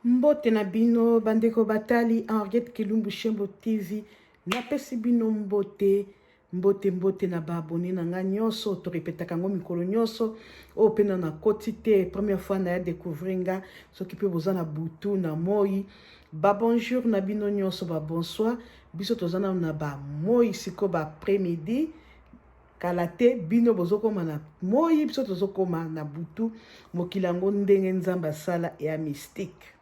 Mbote na bino bandeko batali Henriette Kilumbu Shembo TV. Napesi bino mbote mbote mbote na ba abonné na nga nyonso, torepetaka yango mikolo nyonso. Oyo mpe na nakoti te première fois na ya découvrir nga, soki mpe boza na butu na moi, ba bonjour na bino nyonso, ba bonsoir. Biso toza nano na ba moi siko ba après midi kala te, bino bozokoma na moi, biso tozokoma na butu. Mokili yango ndenge Nzambe asala ya mystique.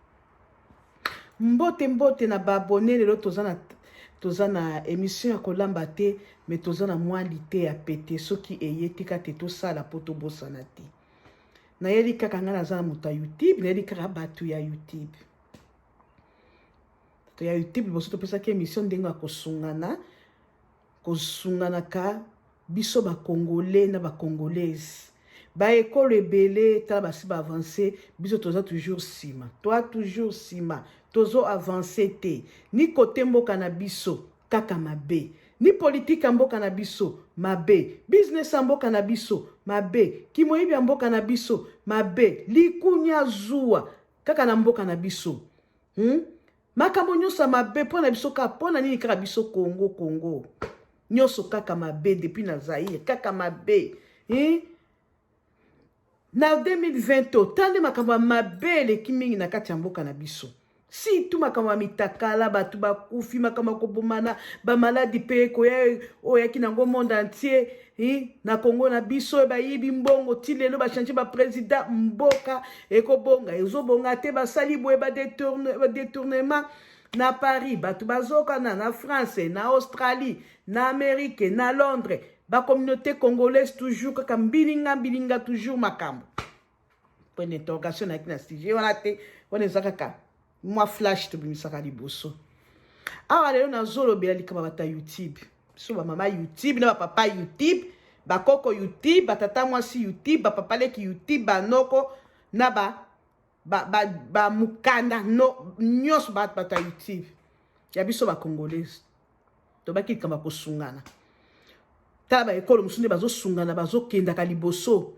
Mbote mbote na ba abonnés. Lelo toza na émission ya kolamba te, mais toza na mwa lite ya pete. Soki eye tika te, tosala mpo tobosana te. Nayeli kaka ngai naza na moto ya YouTube, nayeli kaka bato ya YouTube, bato ya YouTube. Liboso topesaki émission ndenge ya kosungana, kosunganaka biso Bacongolais na Bacongolaise. Baekolo ebele, tala, basi baavance, biso toza toujours nsima, toa toujours nsima, tozo avance te. Ni kote mboka na biso kaka mabe, ni politike ya mboka na biso mabe, business ya mboka na biso mabe, kimoyibi ya mboka na biso mabe, likunya, zuwa kaka na mboka na biso, Makambo nyonso ya mabe mpo na biso kaka. Mpo na nini kaka biso Congo? Congo nyonso kaka mabe, depuis na Zaire kaka mabe, hein? Na 2020 to tala nde makambo ya mabe eleki mingi na kati ya mboka na biso, surtout makambo ya mitakala, bato bakufi, makambo ya kobomana, bamaladi mpe ekoya oyo oyaki nango monde entier na Kongo na biso. Bayibi mbongo ti lelo, bachange baprésident, mboka ekobonga ezobonga te. Basali boye badétournement na Paris, bato bazokana na France, na Australie, na Amérique, na Londres. Bacommunauté congolaise toujours kaka mbilinga mbilinga, toujours makambo. Point d'interrogation. Nayaki na sujet wana te, wana eza kaka mwa flash tobimisaka liboso awa. Lelo nazolobela likambo ya bato ya YouTube, biso bamama YouTube na bapapa YouTube, bakoko YouTube, batata mwasi YouTube, bapapa leki YouTube, banoko na ba bamokanda ba, ba no nyonso, bato ya YouTube ya biso Bacongolaise. Tobaki likambo ya kosungana. Tala baekolo mosusu nde bazosungana, bazokendaka liboso.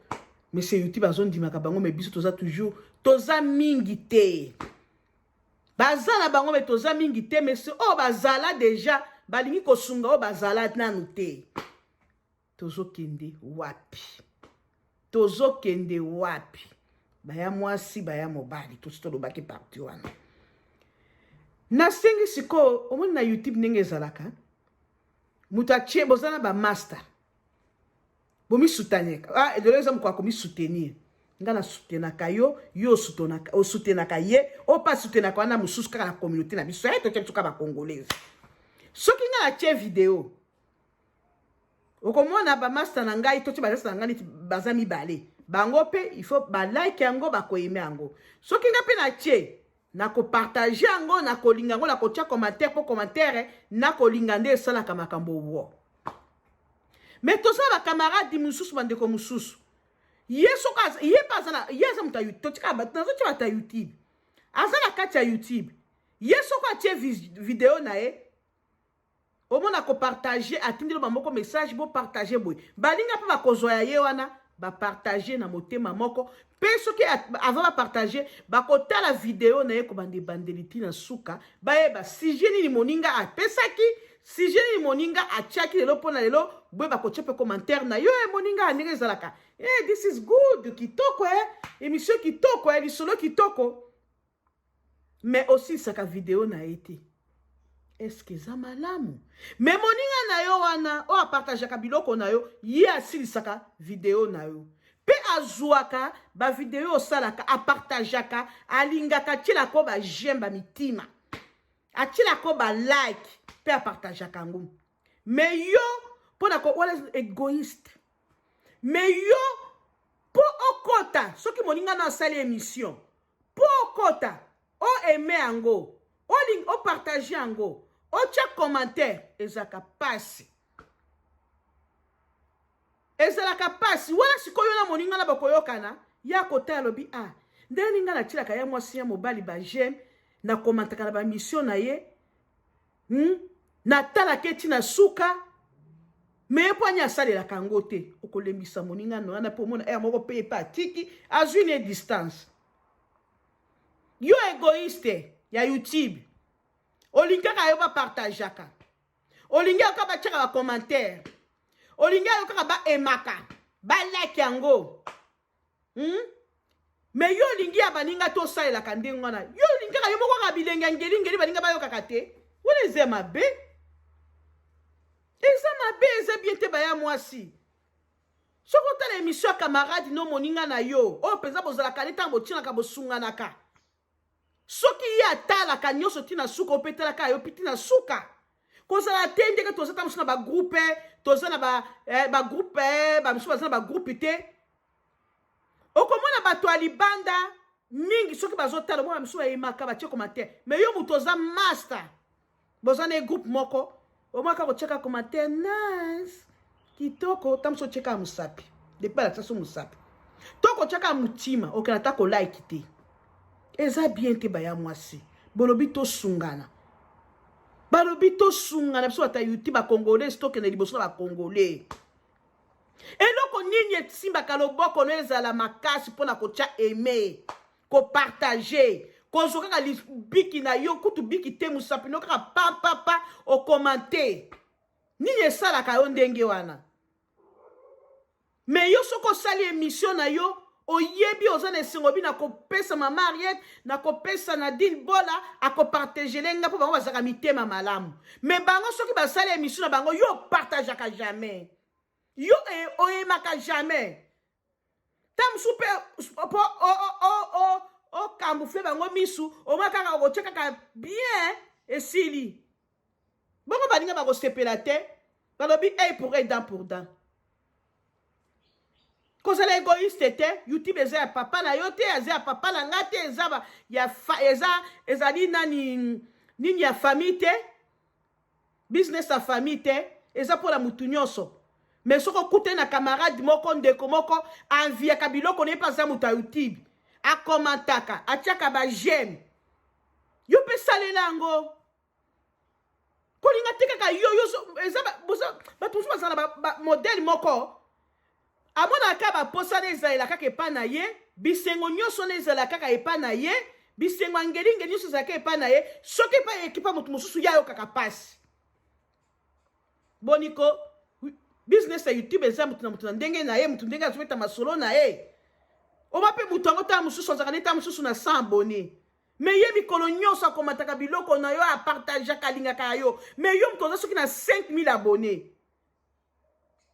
Monsieur YouTube azondimaka bango, mais biso toza toujours, toza mingi te. Baza na bango, mais toza mingi te. Mais oyo bazala déjà balingi kosunga oyo bazala nanu te. Tozokende wapi? Tozokende wapi? Baya mwasi, baya mobali, tosi tolobaki parti wana. Nasengi sikoyo, omoni na YouTube ndenge ezalaka, moto atie, boza na bamaster, bomisoutenir. Ah, lelo eza mokolo ya komisoutenir. Nga nasoutenaka yo, yo osoutenaka ye, oyo mpe asoutenaka wana mosusu kaka na communauté na biso. Totia biso kaka Bacongolaise. Soki nga natie video, okomona bamaster na ngai, totie bamaster na ngai neti baza mibale, bango mpe il faut balike yango, bakoyeme yango. Soki nga mpe natie, nakopartage yango, nakolinga yango, nakotia commentaire, mpo commentaire nakolinga nde esalaka makambo wo. Mais toza bacamarade mosusu, bandeko mosusu, ye soki ye mpe aza na ye, aza moto ya, totika, nazotia bato ya YouTube, aza na kati ya YouTube. Ye soki atie video na ye, omona kopartage, atindeli bamoko message, bopartage boye. Balinga mpe bakozwa ya ye wana, bapartage na motema moko. Mpe soki avant bapartage, bakotala video na ye kobanda ebandeli ntina suka, bayeba sujet nini moninga apesaki, sujet nini moninga atiaki lelo. Mpo na lelo boye, bakotia mpe commentaire na yo e moninga ndenge ezalaka: "Hey, this is good, kitoko e émission kitoko e lisolo kitoko." Mais osilisaka video na ye te. Est-ce eza malamu? Mais moninga na yo wana oyo apartageaka biloko na yo, ye asilisaka video na yo mpe azwaka bavideo osalaka, apartageaka, alingaka, atielako baj'aime, bamitima, atielako balike mpe apartageaka yango. Mais yo, mpo na wana égoïste. Mais yo, mpo okota, soki moninga na asali émission, mpo okota, oaime yango, opartage yango, otya commentaire, ezalaka pasi, ezalaka pasi wana. Sikoyo na moninga na bakoyokana ya kota, alobi: "Ah, ndenge ngai natielaka ya mwasi ya mobali baj'aime, nakomantaka na bamission na ye, Natalaka eti na suka, mais mpo ani asalelaka yango te." Okolembisa moninga no wana mpo omona ere moko mpe epe atiki, azwi ne distance. Yo égoïste ya YouTube, olingi kaka yo bapartageaka, olingi kaka batiaka bacommentaire, olingi yo kaka baemaka, balike yango, Mais yo olingi ya baninga te, osalelaka ndenge wana. Yo olingi kaka yo moko, kaka bilenge ya ngelingeli, baninga bayokaka te. Wana eza mabe, eza mabe, eza bien te. Baya mwasi, soki otala émission ya camarade no, moninga na yo oyo mpenza bozalaka ne, ntango botinaka, bosunganaka, soki ye atalaka nyonso ntina suka, ope etalaka yo mpe ntina suka. Kozala te ndenge toza ta mosusu na bagroupe, toza na bagroupe, bamosusu baza na bagroupe te. Okomona bato ya libanda mingi, soki bazotala, omona mosusu bayemaka, batie commentaire. Mais yo moto oza master, boza na groupe moko, omaka kotiaka commentaire nice, kitoko. Ta mosusu otieka mosapi, depuis balakisa so mosapi to kotiaka motima, okende ata kolike te. Eza bien te. Baya mwasi, bolobi tosungana, balobi tosungana. Biso bata YouTube, bacongolais, tokende liboso na bacongolais. Eloko nini esimbaka loboko no ezala makasi mpona kotya aimer, kopartager, kozwa kaka biki na yo, kutu biki te, mosapi no kaka papapa, ocommenter? Nini esalaka yo ndenge wana? Mais yo, soki osali émission na yo, oyebi oza na esengo bi na kopesa mama Ariette, na kopesa Nadine Bola, akopartagele nga, mpo bango bazalaka mitema malamu. Mais bango, soki basali émission na bango, yo opartageaka jamais, yo oyemaka jamais. Ta mosusu mpe mpo ocamoufler bango misu, omwa kaka okotia kaka bien, esili bongo. Baninga bakosepela te. Balobi œil pour œil, dent pour dent. Kozala égoïste te. YouTube eza ya papa na yo te, eza ya papa na nga te, eza ya fa, eza ezali nani nini ya famille te, business ya famille te, eza mpona mutu nyonso. Mais soki okutani na camarade moko, ndeko moko anviaka biloko na ye, mpe aza moto ya YouTube, acommentaka, atiaka baj'aime, yo mpe salela yango. Kolinga te kaka yo yo. Eza bato mosusu bazala na bamodèle moko, amonaka baposa na ezalela kaka epai na ye, bisengo nyonso na ezala kaka epai na ye, bisengo ya ngelingeli nyonso ezalaka epai na ye. Soki epai ekipa moto mosusu, ye ayokaka mpasi. Boniko business ya YouTube eza moto na moto na ndenge na ye, moto ndenge azobeta masolo na ye. Oma mpe moto yango, tala mosusu azalaka nde, tala mosusu na 100 abonné, mais ye mikolo nyonso acommentaka biloko na yo, apartageaka, alingaka yo. Mais yo moto oza soki na 5000 abonné,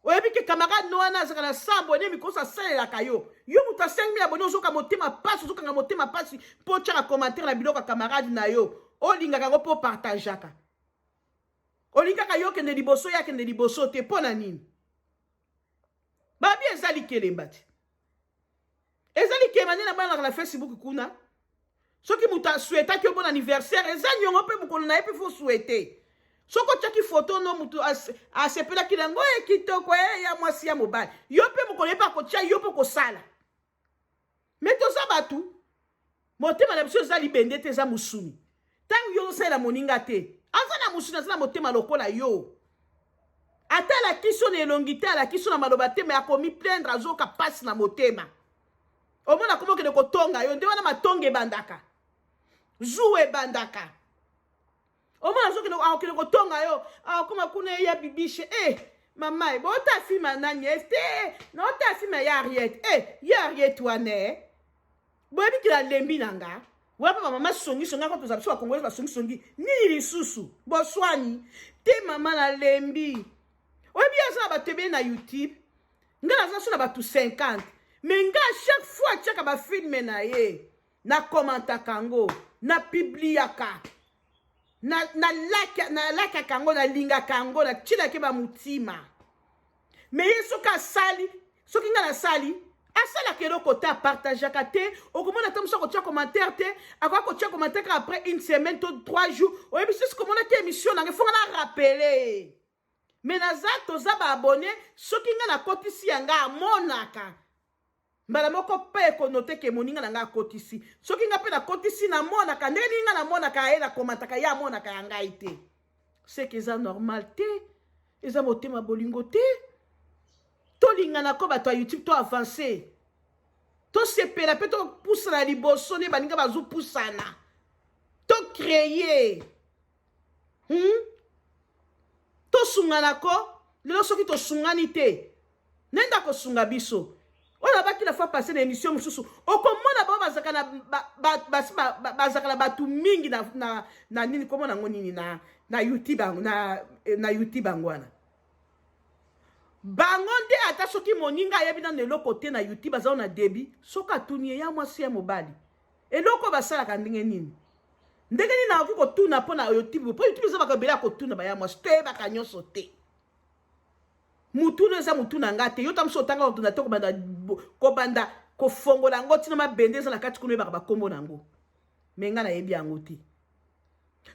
oyebi ke camarade no wana azalaka na 100 abonné, mikolo asalelaka yo. Yo moto ya 5000 abonné, ozoka motema pasi, ozokanga motema pasi mpo otiaka commentaire na biloko ya camarade na yo. Olingaka yango mpo opartageaka, olingaka yo okende liboso, ye akende liboso te. Mpo na nini? Babi eza likelemba te, eza likemba nde nabanaka na Facebook kuna. Soki moto asouhaitaki yo bon anniversaire, eza niongo mpe mokolo na ye mpe faut souhaiter. Soki otiaki foto no, moto asepelaki nango, e kitoko, e ya mwasi, ya mobali, yo mpe mokolo ye mpe akotia yo mpe kosala. Mais toza bato, motema na biso eza libende te, eza mosuni. Ntango yo ozosalela moninga te, aza na mosuni, aza na motema lokola yo. Ata alakisi yo na elongi te, alakisi yo na maloba te, mais akomi plaindre, azoka mpasi na motema. Omona komi okende kotonga yo nde wana, matonga ebandaka, zuwa ebandaka. Omona azokende, akokende kotonga yo, akokoma kuna, eya bibishe e mama e bota filme nani e te, naota filme ya Ariete e ye Ariete wana e boyebi ke nalembi na nga wana mpe bamama songisongi ako. Tozala biso bakongolais, basongisongi nini lisusu? Boswani te, mama nalembi. Oyebi, aza na bato ebele na YouTube, nga naza so na bato 50, mais nga chaque fois atiaka bafilme na ye, nacommentaka yango, napubliaka, nalakaka yango, nalingaka yango, natielaki bamotima. Mais ye soki asali, soki nga nasali, asalaka eloko te, apartageaka te. Okomona te mosu akotia commentaire te, akoki kotia commentaire kaka après une semaine to 3 jours. Oyebi soki komonaki émission nanga, efonga na rappeler. Mais naza, toza baabonné, soki nga nakotisi yanga, amonaka mbala moko mpe ekonote ke moninga na nga akotisi. Soki nga mpe nakotisi, namonaka ndenge nini nga namonaka ye, nacommentaka, ye amonaka ya ngai te. Seke eza normal te, eza motema bolingo te. Tolingana ko bato ya YouTube, to avance. Tosepela mpe topusana liboso nde baninga bazopusana. Tocreye. Tosungana ko lelo soki tosungani te nde akosunga biso. Oyo nabaki la fois passée na émission mosusu, okomona bango bazalaka na bazalaka na bato mingi na nini, komona yango nini, na YouTube yango, na YouTube yango wana. Bango nde ata soki moninga ayebi nano eloko te na YouTube, aza na début, soki atuni ye, ya mwasi, ya mobali, eloko basalaka ndenge nini, ndenge nini nakoki kotuna mpo na YouTube? Mpo YouTube eza baka ebele ya kotuna. Baya mwasi, toyebaka nyonso te. Mutuna eza mutu na nga te. Yo ta mosu otanga kotuna te, kobanda kofongola yango ntina mabende eza na kati kuna, oyebaka bakombo na yango, mais nga nayebi yango te.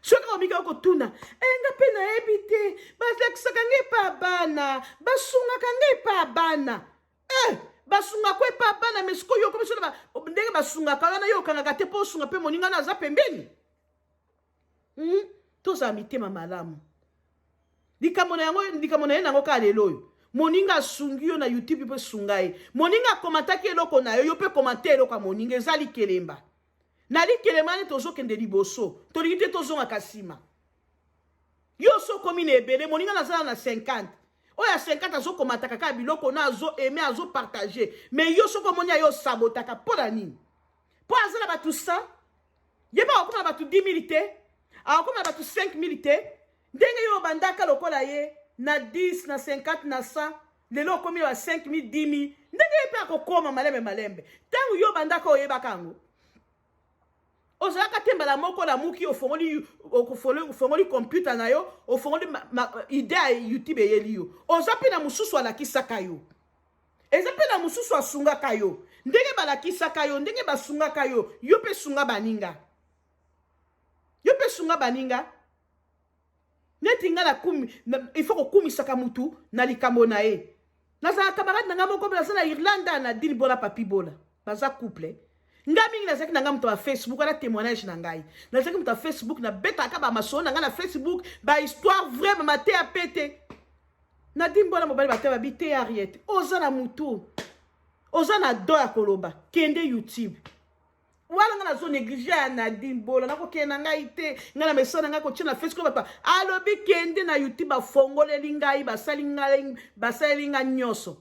Soki omiki okotuna, e nga mpe nayebi te, balakisaka nga epa bana, basungaka nga epa bana, basungaka epa bana. Mais sikoyo yokomi so ndenge basungaka wana, yo okangaka te mpo osunga mpe moninga na aza pembeni. Tozala mitema malamu. Likambo na yango, likambo na ye nango kaka lelo oyo, moninga asungi yo na YouTube, mpe sunga ye. Moninga akomantaki eloko na yo, yo mpe komante eloko ya moninga. Eza likelemba na likelemba nde tozokende liboso, tolingi te tozongaka nsima. Yo so okomi na ebele, moninga nazala na 50, oyo ya 50 azokomataka kaka biloko na azo aimer, azopartager, mais yo soki omoni ayo, osabotaka. Mpo na nini? Mpo aza na bato 100, ye mpe akokoma na bato 10 000 te, akokoma na bato 5 000 te. Ndenge yo obandaka lokola ye na 10, na 50, na 100, lelo okomi na 5 000, 10 000, ndenge ye mpe akokoma malembe malembe. Ntango yo obandaka, oyebaka yango, ozalaka te mbala moko lamuki, ofongoli computer na yo, ofongoli idée ya YouTube eyeli yo. Oza mpe na mosusu alakisaka yo, eza mpe na mosusu asungaka yo. Ndenge balakisaka yo, ndenge basungaka yo, yo mpe sunga baninga, yo mpe sunga baninga. Neti ngai nakumi, il faut kokumisaka mutu na likambo na ye. Nazala camarade na ngai moko, naza na Irlande, Nadine Bola, Papi Bola, baza couple. Ngai mingi nazalaki na ngai moto ya Facebook wana, témoignage na ngai, nazalaki moto ya Facebook, nabetaka bamasolo na ngai na Facebook, bahistoire vrai, bamateya pete. Nadine Bola, mobali, bateya babi te: "Ariete, oza na mutu, oza na do ya koloba, kende YouTube." Wana ngai nazo négliger ya Nadine Bola, nakokende na ngai te. Ngai na mesana ngai kotia na Facebook, bato alobi kende na YouTube. Bafongoleli ngai, basali ngai, basaleli ngai nyonso.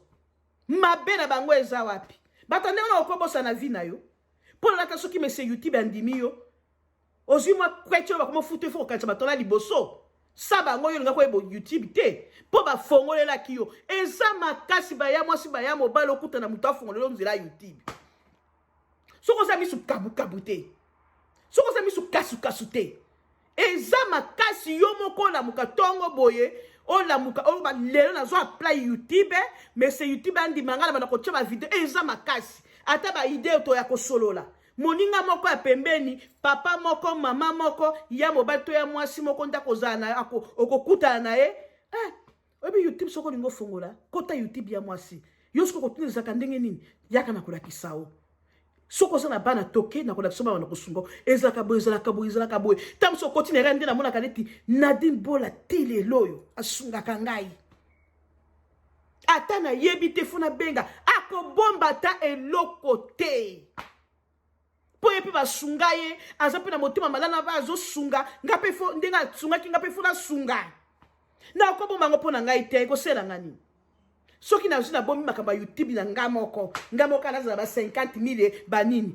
Mabe na bango eza wapi? Bato ndenge wana okobosa na vie na yo mpo nalata. Soki mese YouTube andimi yo, ozwi mwa kweti oyo bakoma futa, ifo kokanisa bato na liboso sa bango. Yo olinga koyeba YouTube te mpo bafongolelaki yo. Eza makasi, baya mwasi, baya mobali, okutana moto afongoleli yo nzela ya YouTube. Soki oza misu kabukabu te, soki oza misu kasukasu te, eza makasi. Yo moko olamuka ntongo boye, olamuka oyo, lelo nazo apply YouTube, mais se YouTube andima ngai na banda kotia bavideo, eza makasi. Ata baidée to ya kosolola, moninga moko ya pembeni, papa moko, mama moko, ya mobali to ya mwasi moko, nde akozala na okokutana na ye. Oyebi YouTube, soki olingi ofongola, kota YouTube ya mwasi. Yo soki okotuna ezalaka ndenge nini, yaka na kolakisa o. Soki oza na bana, toke na kolakisa bana na kosunga. Ezalaka boye, ezalaka boye, ezalaka boye. Ntango mosu okoti na era, nde namonaka neti Nadine Bola ti lelo oyo asungaka ngai. Ata nayebi te, faut nabenga, akobomba ata eloko te, mpo ye mpe basunga ye, aza mpe na motema malala, mpe azosunga nga mpe. Faut ndenge asungaki nga mpe, faut nasunga. Nakobomba yango mpo na ngai te. Ekosela nga nini soki nazwi, nabombi makambo ya YouTube na nga moko? Nga moko nazala ba 50 000 banini,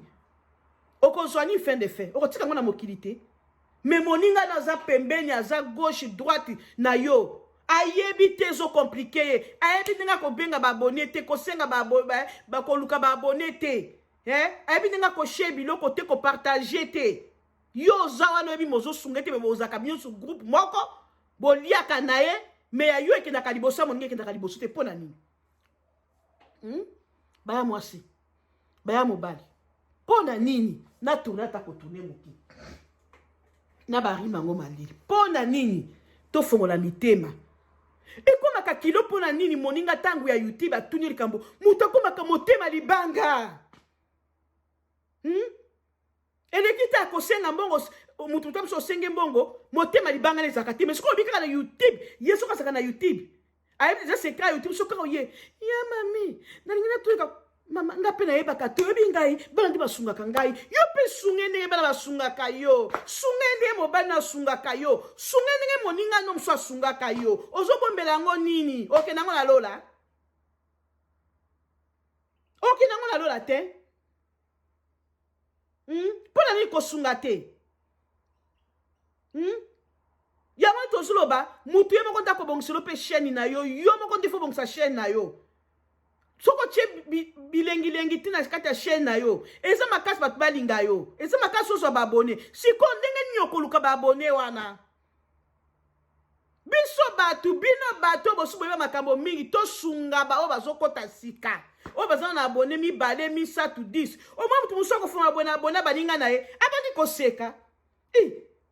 okozwa nini? Fin de fin, okotika yango na mokili te. Mais moninga na aza pembeni, aza gauche, droite na yo, ayebi te, ezocompliquer ye, ayebi ndenge akobenga baabonnés te, kosenga, bakoluka baabonnés te, ayebi ndenge akoshare biloko te, kopartager te. Yo oza wana, oyebi, mozosunga te, mais bozalaka nyonso groupe moko, boliaka na ye, mais ya yo ekendaka liboso, ya moninga ekendaka liboso te. Mpo na nini? Baya mwasi, baya mobali, mpo na nini natourner, ata kotourner moke na barime yango malili? Mpo na nini tofongola mitema ekomaka kilo? Mpo na nini moninga ntango ya YouTube atuni likambo, moto akomaka motema libanga? Eleki te akosenga mbongo motu, moto mosu osenge mbongo, motema libanga na ezalaka te. Mais soki olobi kaka na YouTube, ye soki azalaka na YouTube, ayebi eza secret ya YouTube. Soki kaka oye ya mami, nalingi natoleka. Mama, nga mpe nayebaka te, oyebi ngai, bana nde basungaka ngai. Yo mpe sunge ndenge bana basungaka yo, sunge ndenge mobali na asungaka yo, sunge ndenge moninga no mosusu asungaka yo. Ozobombela yango nini? Okende yango na lola? Okende yango na lola te? Mpo na nini kosunga te? Yango tozoloba, mutu ye moko nde akobongisela mpe chaîne na yo. Yo moko nde faut bongisa chaîne na yo. Soki otie bilengilengi te na kati ya chaîne na yo, eza makasi bato balinga yo, eza makasi ozwa baabonnés. Sikoyo ndenge nini okoluka baabonnés wana? Biso bato, bino bato bosi boyeba makambo mingi, tosunga baoyo bazokɔta sika, oyo baza na abonnés mibale, misato, 10. Omwa moto mosusu akofuma abonnés, abonnés baninga na ye abandi koseka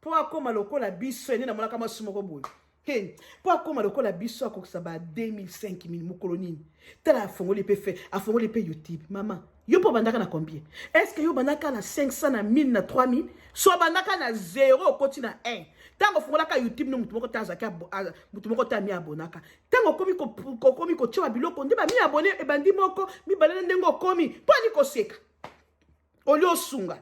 mpo akóma lokola biso. Ende namonaka mwasi moko boye, mpo akóma lokola biso, akokisa ba 2000, 5000 mokolo nini. Tala, afongoli mpe fe, afongoli mpe YouTube. Mama, yo mpo obandaka na combien? Est ce que yo obandaka na 500, na 1000, na 3000? So obandaka na 0, okoti na 1. Ntango ofungolaka YouTube no, motu moko te azalaki, motu moko te ami abonaka. Ntango okomi kotia babiloko nde bami abonnés ebandi moko, mibale, na ndenge okomi. Mpo ani koseka olie osunga,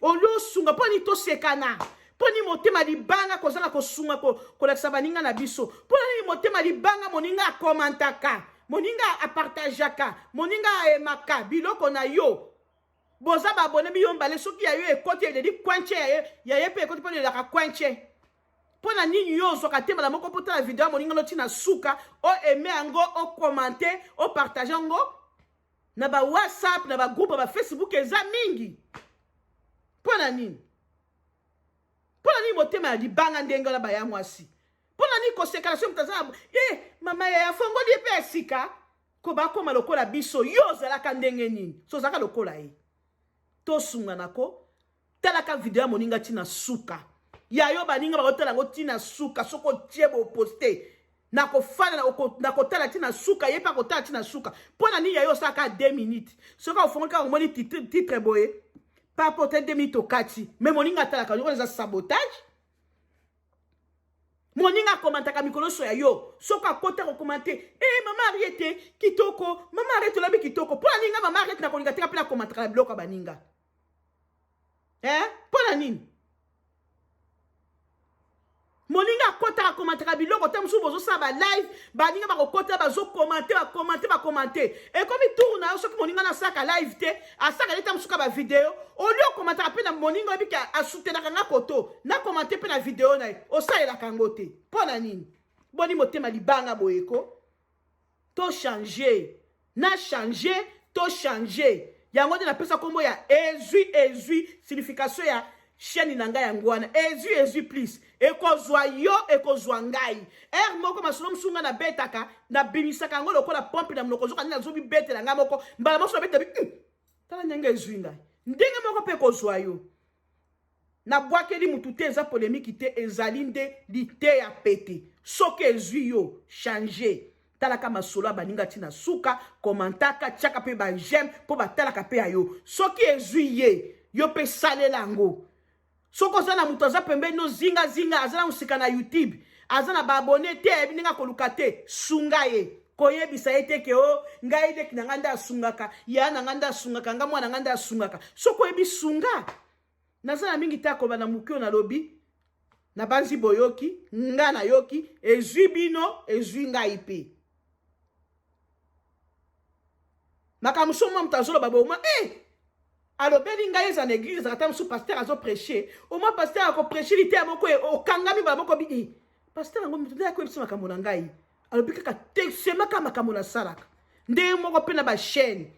Olie osunga, mpo ani tosekana? Mpo nini motema libanga kozanga kosunga, kolakisa baninga na biso? Mpo na nini motema libanga? Moninga akomantaka, moninga apartageaka, moninga aemaka biloko na yo. Boza baabonnés biyo mbale. Soki ya yo ekoti, eleli kwence, ya ye mpe ekoti, mpo elelaka kwence. Mpo na nini yo ozwaka te mbala moko mpo tala video ya moninga no ntina suka, oaime yango, okomante, opartage yango na ba WhatsApp, na bagroupe ya baFacebook? Eza mingi. Mpo na nini? Mpo na nini motema ya libanga ndenge wana? Baya mwasi, mpo na nini kosekana soki moto aza na e mama ya afongoli ye mpe ya sika ko bakóma lokola biso? Yo ozalaka ndenge nini? So ozalaka lokola ye, tosunganako. Talaka video ya moninga ntina suka, ya yo baninga bakotala yango ntina suka. Soki otie boposte, nakofanda, nakotala ntina suka, ye mpe akotala ntina suka. Mpo na nini ya yo osalaka 2 minutes? Soki ofongoli kaka, omoni titre boye, papo te, 2 minutes okati. Mais moninga atalaka yango, eza sabotage. Moninga akomantaka mikolo nyonso ya yo. Soki akota kokomante, e mama Ariete kitoko, mama Ariete olobi kitoko. Mpo na ninga mama Ariete nakolinga teka mpe nakomantaka na biloko ya baninga, eh? Mpo na nini moninga akɔtaka, akomantaka biloko te? Mosusu bozosala balive, baninga bakokɔta, bazokomante, bakomante, bakomante. Ekomi tour na yo, soki moninga na asalaka live te, asalaka neti mosuka bavideo, olie okomantaka mpe na moninga. Oyebi ke asutenaka nga koto, nakomante mpe na video na ye, osalelaka yango te. Mpo na nini boni motema libanga boyeko? Tochange na change, tochange yango nde napesa nkombo ya Ezwi Ezwi. Signification ya chaîne na ngai yango wana, Ezwi Ezwi Plus. Ekozwa yo, ekozwa ngai. Ere moko masolo mosusu ngai nabetaka, nabimisaka yango lokola pompe na monoko. Ozoka nde nazobibetela ngai moko mbala mosusu, nabeta bi tala ndenge ezwi ngai, ndenge moko mpe ekozwa yo. Nabwakeli mutu te, eza polémique te, ezali nde liteya pete. Soki ezwi yo, change. Talaka masolo ya baninga ntina suka, komantaka, tiaka mpe baj'aime mpo batalaka mpe ya yo. Soki ezwi ye, yo mpe salela yango. Soki oza na moto aza pembeni no, zingazinga, aza na mosika na YouTube, aza na baabonnés te, ayebi ndenge akoluka te, sunga ye. Koyebisa ye te ke o ngai leki na ngai nde asungaka, ya na ngai nde asungaka nga, mwana ngai nde asungaka. Soki oyebi, sunga. Naza na mingi te akoba na moki oyo nalobi. Nabanzi boyoki nga, nayoki ezwi bino, ezwi ngai mpe. Makambo so mwa moto azoloba boma e alobeli ngai, eza na église, ezalaka ta mosusu pasteur azoprêche, omwa pasteur akoprêche liteya moko, okangami mbala moko bi e pasteur yango moto nde akoyebisa makambo na ngai. Alobi kaka te, semaka makambo nasalaka. Ndenge moko mpe na bachaîne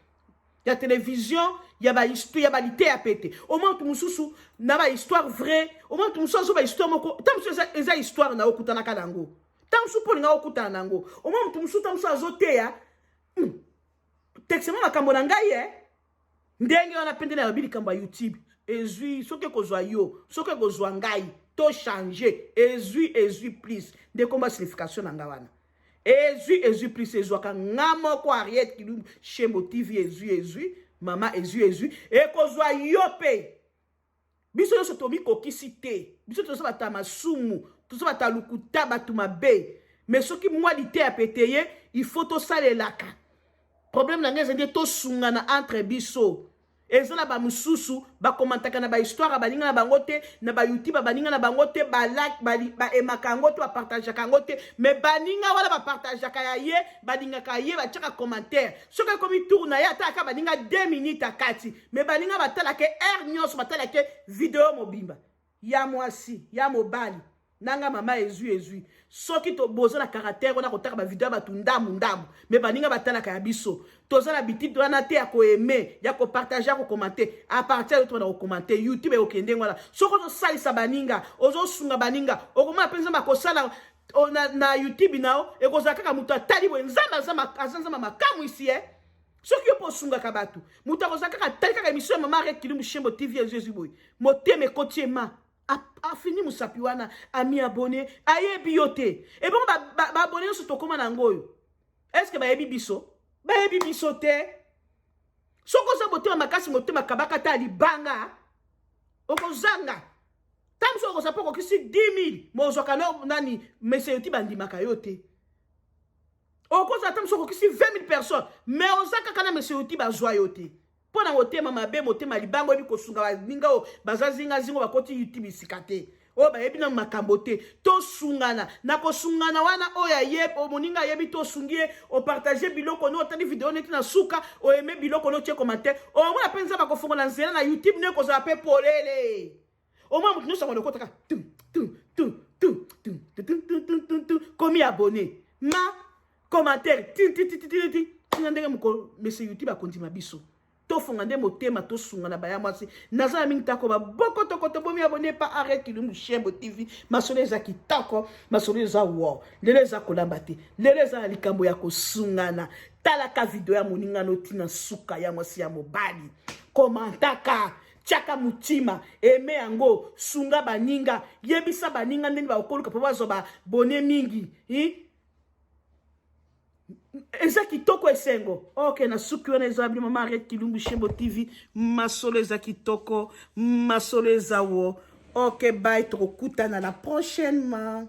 ya télévision ya bahistoire, ya baliteya pete, omwa moto mosusu na bahistoire vrai, omwa moto mosusu azo bahistoire moko, ta mosusu eza histoire na okutanaka na yango, ta mosusu mpo olinga okutana na yango. Omwa moto mosusu, ta mosusu azoteya textement makambo na ngai e ndenge wana mpe nde nalobi likambo ya YouTube. Ezwi, soki ekozwa yo, soki ekozwa ngai, to change. Ezwi Ezwi Plus nde komba signification na ngai wana. Ezwi Ezwi Plus ezwaka nga moko Ariette Kilumbu Shembo TV. Ezwi Ezwi, mama, ezwi ezwi, ekozwa yo mpe. Biso nyonso tomikokisi te, biso toza bato ya masumu, toza bato ya lukuta, bato mabe. Mais soki mwa liteya pete ye, il faut tosalelaka. Problème na ngai eza nde tosungana entre biso. Eza na bamosusu bakomantaka na bahistoire ya baninga na bango te, na bayoutube ya baninga na bango te, balike baemaka yango te, bapartageaka yango te, mais baninga wana bapartageaka ya ye, balingaka ye, batiaka commentaire. Soki ekomi tour na ye, atalaka baninga 2 minutes akati, mais baninga batalaka heure nyonso, batalaka video mobimba ya mwasi ya mobali nanga. Mama ezwi ezwi, soki boza na caractère wana kotaka bavideo ya bato ndambu ndambu, mais baninga batalaka ya biso, toza na bitide wana te ya koaimer, ya kopartager, ya kocommenter. À partir ya tobanda kocommenter, YouTube ekokende wana. Soki ozosalisa baninga, ozosunga baninga, okomona mpe Nzambe akosala na YouTube na yo. Ekozala kaka moto atali boye, Nzambe aza Nzambe makamwisi e. Soki yo mpo osungaka bato, moto akozala kaka atali kaka émission ya Mama Henriette Kilumbu Shembo TV, ezwi ezwi boye, motema ekoti ema, afini mosapi wana, ami abonné, ayebi yo te. Ebongo baabonnés nyonso tokóma na yango oyo, est-ce bayebi biso? Bayebi biso te. Soki oza motema makasi, motema kabaka ta libanga, okozanga ta mosu. Okozala mpo okokisi 10 000, mo ozwaka no nani meseye ti bandimaka yo te. Okozala ta mosu okokisi 20 000 personnes, mais oza kaka na meseye ti bazwa yo te mpo na motema mabe, motema libanga. Oyebi kosunga baninga oyo baza zingazinga, oyo bakoti YouTube esika te, oyo bayebi na makambo te. Tosungana na kosungana wana. Oyo ayebi, moninga ayebi, tosungi ye. Opartager biloko no, otali video neti na suka, oaimer biloko no, otie commentaire, omona mpe Nzambe akofongola nzela na YouTube no, ekozala mpe polele. Omona moto nyonso akona okotaka tu tu tu tu tu tu tu tu tu tu tu, komi abonné ma commentaire ti ti ti ti ti ti tina ndenge mokolo monsieur YouTube akondima biso. Tofonga nde motema, tosunga na baya mwasi. Naza na mingi tako baboko tokoto. Bomi abonné pa Henriette Kilumbu Shembo TV. Masolo eza kitoko, masolo eza wo. Lelo eza kolamba te, lelo eza na likambo ya kosungana. Talaka video ya moningano ntina suka, ya mwasi ya mobali, komantaka, tiaka mutima, aime yango, sunga baninga, yebisa baninga ndenge bakoluka mpo bazwa baabonnés mingi. Eza kitoko, esengo. Ok, na suki wana eza bino Mama Henriette Kilumbu Shembo TV. Masolo eza kitoko, masolo eza wo. Ok, bye, tokokutana la prochainement.